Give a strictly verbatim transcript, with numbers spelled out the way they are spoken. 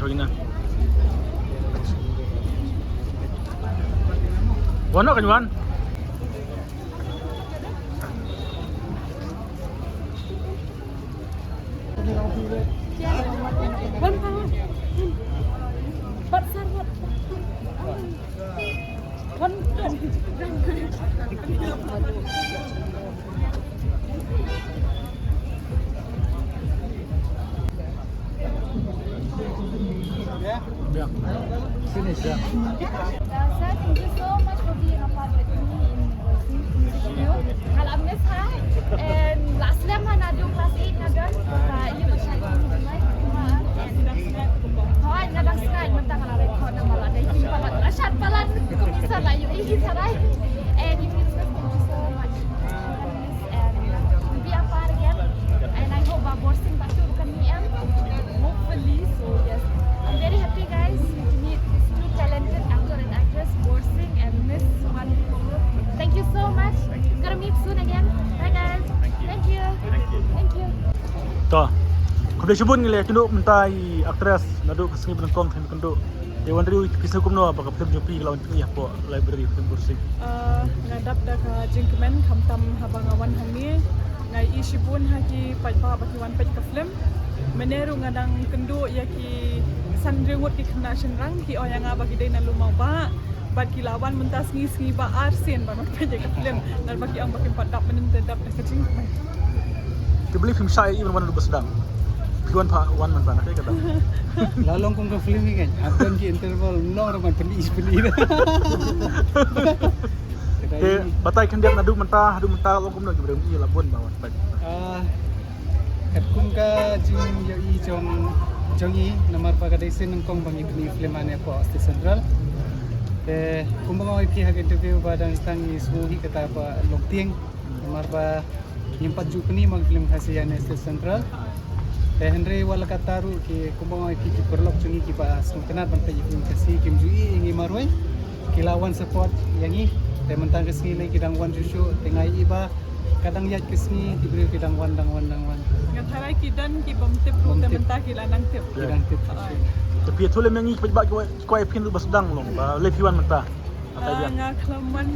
Wan, kan wan. Wan, wan. Pat sar, wan. Wan, wan. Yeah. Finish, yeah. Uh, sir, thank you so much for being a part with me in the music video. Nga la miss ha. And la slem ha naduh class eight nga don. Ba ïa ba shait kumba. Hooid, nga dang sngaid mynta nga la record namar la dei hi palat. La shad palat. Kumba sa la ïohi hi sarai. And you feel, thank you so much. And we'll be apart again. And I hope ba Borsing ba tu kan ni em. Hopefully, so yes. I'm very happy, guys, to meet these two talented actor and actress, Borsing and Miss Wan. Thank you so much. Gonna meet soon again. Bye, guys. Thank you. Thank you. To. Khublei shibun ngi la ïakynduh mynta i actress naduh ka sngi ba nyngkong, te wan riew, phi sngew kumno ba ka film jong phi ka la wan pyni hapoh library film Borsing? Ah, nga dap da ka jingkmen khamtam haba nga wan hangne. Nga ïohi shibun ha ki paidbah ba ki wan peit ka film. Mynne ruh nga dang kynduh ïa ki san riew ngut ki khynnah shynrang, ki ong ïa nga ba ki dei na Lumawbah. Bad ki la wan mynta sngi, sngi ba ar sien ban wan peit ïa ka film. Namar ba ki ong ba kim pat dap mynnin te dap da ka jingkmen. Ki believe phim shah ïa i ban wan naduh ba sdang. Phi wan pat, wan mynta na kaei kata? La long kum ka film hi kan. Hap don ki interval, long ruh ban pyni, pyni. Te batai khyndiat naduh mynta, haduh mynta long kumno ki briew, i la bun ba wan peit? Ah, katkum ka jingïohi jong, jong i, namar ba ka dei sien nyngkong ba ngi pyni film hangne hapoh Stage Central. Te kumba nga ong ïa phi ha ka interview ba dang tang ngi sngew hi kata ba long tieng. Namar ba ngim pat ju pyni ma ki film Khasi hangne Stage Central. Te hynrei wat la katta ruh ki, kumba nga ong ïa phi, ki paralok jong ngi kiba sngewtynnat ban peit ïa ki film Khasi kim ju ïohi ïa ngi marwei. Ki la wan support ïa ngi. Te mynta ka sngi lei ki dang wan shuh shuh, te nga ïohi ba ka dang ïaid ka sngi, ki briew ki dang wan, dang wan, dang wan. Nga tharai ki don ki bym tip ruh, te mynta ki la nang tip. Ki dang tip. Te phi ïathuh lem ïa ngi ki paidbah ki kwah, ki kwah ïa phi naduh ba sdang long, ba lei phi wan mynta. Ah, nga khlem wan